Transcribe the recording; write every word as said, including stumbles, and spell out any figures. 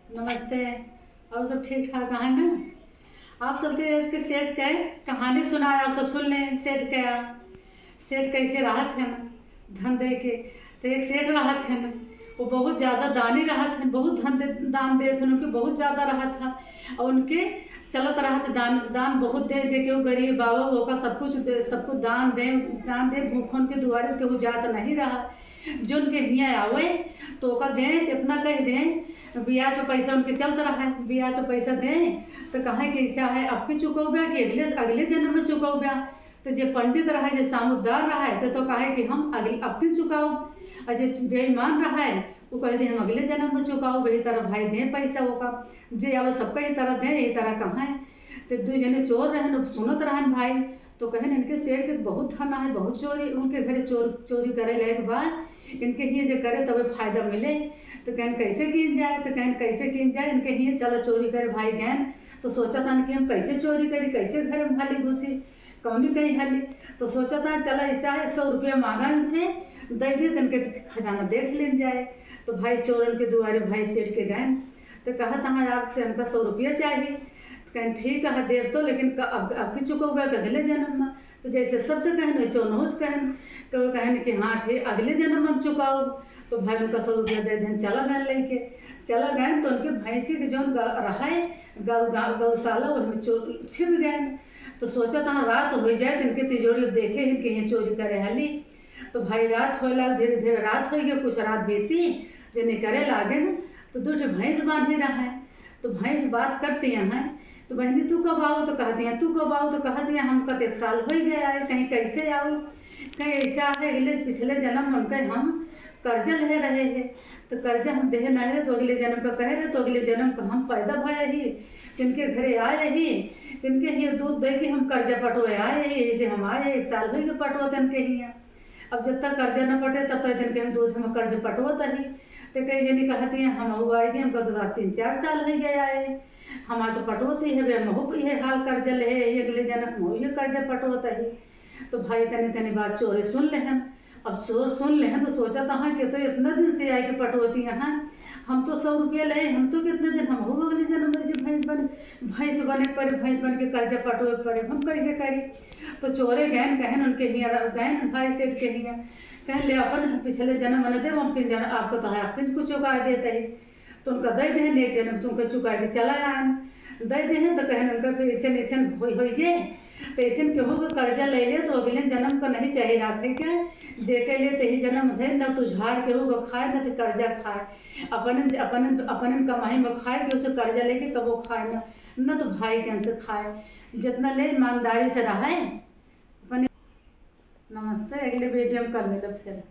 नमस्ते, और सब ठीक ठाक है ना? आप सबके एक सेठ के कहानी सुनाए, आप सब सुन लें। सेठ के, सेठ कैसे रहत है ना, धन दे के। तो एक सेठ रहत है ना, वो बहुत ज़्यादा दानी रहत है, बहुत धन दे, दान देत है, उनके बहुत ज़्यादा रहत है। और उनके चलत रहत दान, दान बहुत दे, जे केहू गरीब बाबा, ओका सब कुछ दे, सब कुछ दान दे, दान दे। भूखन के दुआरे से केहू जात नहीं रहा। जो उनके हियाँ आवे तो ओका दें, इतना कह दें, ब्याज पे पैसा उनके चलत रहा है, ब्याज पे पैसा दें तो कहे कि ऐसा है, अब की चुकौबा कि अगले, अगले जन्म में चुकौबा। तो जे पंडित रहा, जे सामुदार रहा है, तो, तो कहे कि हम अगले, अब की चुकाओ। और जे बेईमान रहा है, वो कह दे हम अगले जन्म में चुकाओ। यही तरह भाई दें पैसा ओका, जे आवे सबका यही तरह दें, यही तरह कहा है। तो दू जने चोर रहन, अब सुनत रहन भाई, तो कहन इनके सेठ के बहुत धन है, बहुत चोरी, उनके घरे चोर, चोरी करे लायक बा, इनके हियाँ जे करे तबे फायदा मिले। तो कहन कैसे कीन जाए, तो कहन कैसे कीन जाए, इनके हियाँ चला चोरी करे। भाई गैन तो सोचत हन कि हम कैसे चोरी करी, कैसे घर में हाली घुसी, कौनी कहीं हाली। तो सोचत हन चला ऐसा है, सौ रुपया मांगा इनसे, दे दे तो इनके खजाना देख लेन जाए। तो भाई चोरन के दुआरे भाई सेठ के गैन, तो कहत हन आपसे हमका सौ रुपया चाहिए। तो कहन ठीक है देब तो, लेकिन क-, अब, अब की चुकौबा के अगले जन्म में। तो जैसे सबसे कहन वैसे उनहू से कहन, तो वो कहन कि हाँ ठीक, अगले जन्म में हम चुकाओ। तो भाई उनका सौ रुपया दे देन, चला गए लेके। चला गए तो उनके भैंसी के जौन ग-, रहा है गौ, गौ, गौशाला, वही में चो-, छिप गए। तो सोचत हन रात हो जाए तो इनके तिजोरी देखे ही कि ये चोरी करे हाली। तो भाई रात होए लाग, धीरे धीरे रात हो गया, कुछ रात बीती, जने करे लागे न, तो दू ठो भैंस बांधी रहा है। तो भैंस बात करती हैं, तो बहनी तू कब आओ, तो कहती हैं तू कब आओ, तो कहती हैं हम कत एक साल हो गया आए, कहीं कैसे आओ, कहीं ऐसा है, अगले पिछले जन्म उनके हम कर्जा ले रहे हैं, तो कर्जा हम देहे नहीं रहे, तो अगले जन्म का कहे रहे, तो अगले जन्म का हम पैदा भया ही, तिनके घरे आए ही, तिनके हियाँ दूध दे के हम कर्जा पटवे आए ही, यही से हम आए, एक साल हो गया पटवा तिनके हियाँ। अब जब तक कर्जा न पटे, तब तक तिनके हम दूध हम कर्ज पटवत ही। तो कई जनी कहती हैं, हम हऊ आए गए, हमका तो तीन चार साल हो गया है, हमार तो पटवत ही है, बे हमहू पे ये हाल कर्जा ले है, अगले जन्म में ये कर्जा पटवत ही। तो भाई तनी तनी बात चोरे सुन लेहन। अब चोर सुन लेहन तो सोचत हैं कि तो इतना दिन से आए के पटवती हैं, हम तो सौ रुपया ले, हम तो कितने दिन, हमहू अगले जन्म में से भैंस बन, भैंस बने पड़े, भैंस बन के कर्जा पटवे पड़े, हम कैसे करी? तो चोरे गैन कहन उनके हियाँ, गैन भाई सेठ के हियाँ, कहन ले अपन पिछले जन्म में न देव, हम किन जन्म आपको तो है, आप किन कुछ चुका देते ही। तो उनका दे देहन, एक जन्म से उनका चुका के चला आन, दे देहन। तो कहन उनका फिर ऐसे ऐसे होई, होई गए, तो ऐसे केहू के कर्जा ले ले तो अगले जन्म का नहीं चाहिए राखे के, जेके लिए तेही जन्म धे, न तू झार केहू का खाए, न तू कर्जा खाए, अपन, अपन, अपन कमाई में खाए, केहू से कर्जा लेके कबो खाए न, न तो भाई गैन से खाए, जितना ले ईमानदारी से रहे। अपने नमस्ते, अगले वीडियो में कल मिलब फिर।